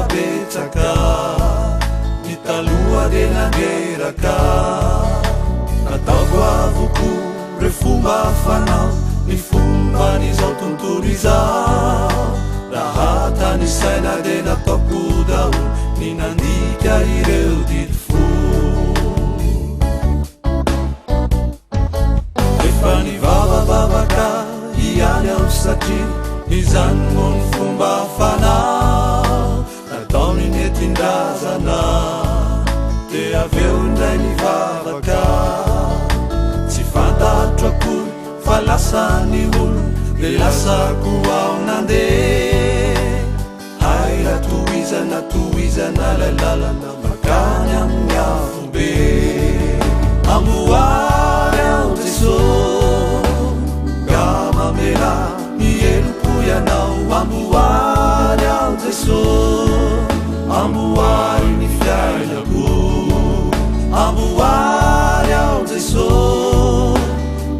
efa betsaka. Ny taloha dia nandreraka. Nataoko avokoa ireo fomba fanao, ny fomban'izao tontolo izao. Raha tanisaina dia nataoko daholo ny nandika ireo didy folo. Efa nivavabavaka ihany aho satria izany moa ny fomba fanao nataony nentin-drazana. Dia avy eo indray nivavaka. Tsy fantatro akory fa lasa ny olona dia lasa koa aho nandeha. Hay raha tohizana tohizana ilay lalana mankany amin'ny afobe. Amboary aho Jeso ka mamela ny heloko ianao. Amboary aho Jeso, amboary ny fiainako. Amboary aho Jeso,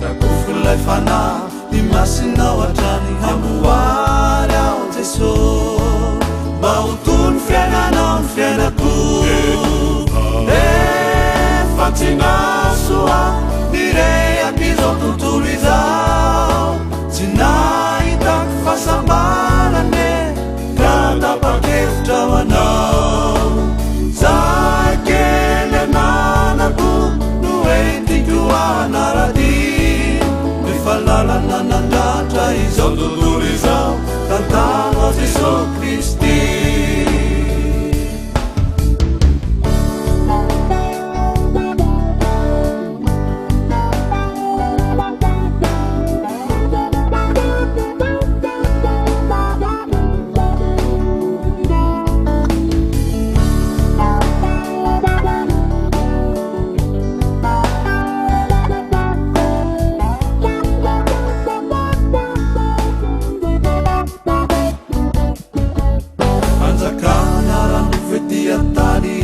rakofy ilay fanahy. Ny masinao hatrany amboary aho Jeso mba ho toy ny fiainanao ny fiainako. Efa tsy nahasoa ny rehak'izao tontolo izao, tsy nahitako fahasambarana e, ka tapa-kevitra ho anao. Zay kely ananako no entiko hanara-dia ny fahalalana nandratra izao tontolo izao, tantano aho Jesoa Kristy. Fanjakana ara-nofo ety an-tany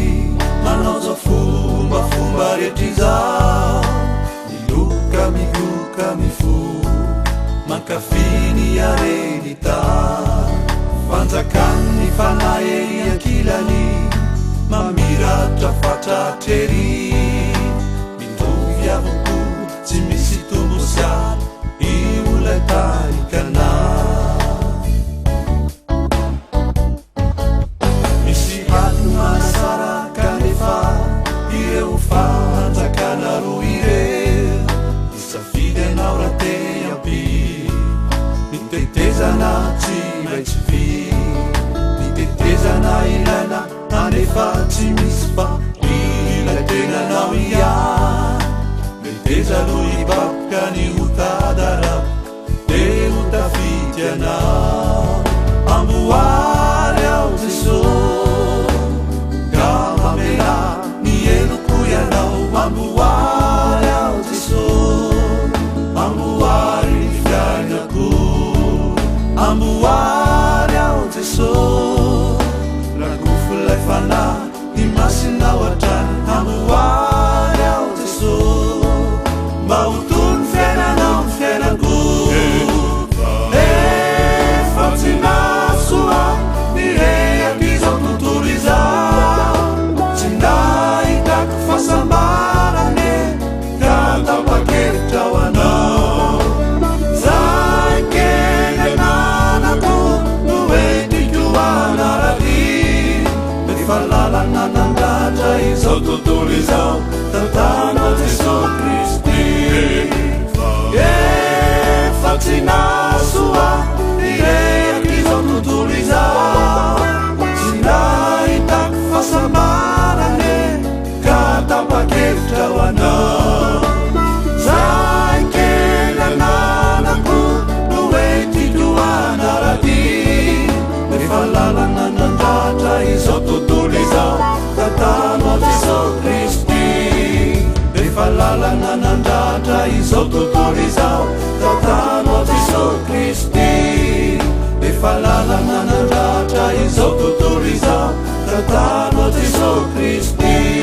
manao izao fombafomba rehetra izao. Miloka migoka mifoha mankafy ny haren'Ita. Fanjakan'ny fanahy ery ankilany mamiratra fatratra ery. Mitovy avokoa tsy misy tombo sy ala io ilay tarikana. Misy ady manasaraka anefa ireo fanjakana roa ireo. Hisafidy ianao raha te hiampy. Ny tetezana tsy maintsy vy. Ny tetezana ilaina anefa tsy misy fa ilay tenanao ihany. Meteza aloha hibaboka ny ota darabo. Dia ho tafiditra ianao. Amboary aho Jeso ka mamelà ny heloko ianao. Amboary aho Jeso, amboary ny fiainako. Amboary aho Jeso, rakofy ilay fanahy ny masinao hatrany. Amboary aho Jeso mba ho toy ny fiainanao ny fiainako. Efa tsy nahasoa ny rehak'izao tontolo izao, tsy nahitako fahasambarana e, ka tapa-kevitra ho anao. Zay kely ananako no entiko hanara-dia. Efa lalana nandratra izao tontolo izao, tantana Jesoa Kristy. Efa tsy nahasoa ny rehak'izao tontolo izao, tsy nahitako fahasambarana e, ka tapa-kevitra ho anao. Zay kely ananako no entiko hanara-dia. Efa lalana nandratra izao tontolo izao, tantano Jesoa Kristy. Efa lalana nandratra izao tontolo izao, tantano Jesoa Kristy. Efa lalana nandratra izao tontolo izao, tantano Jesoa Kristy.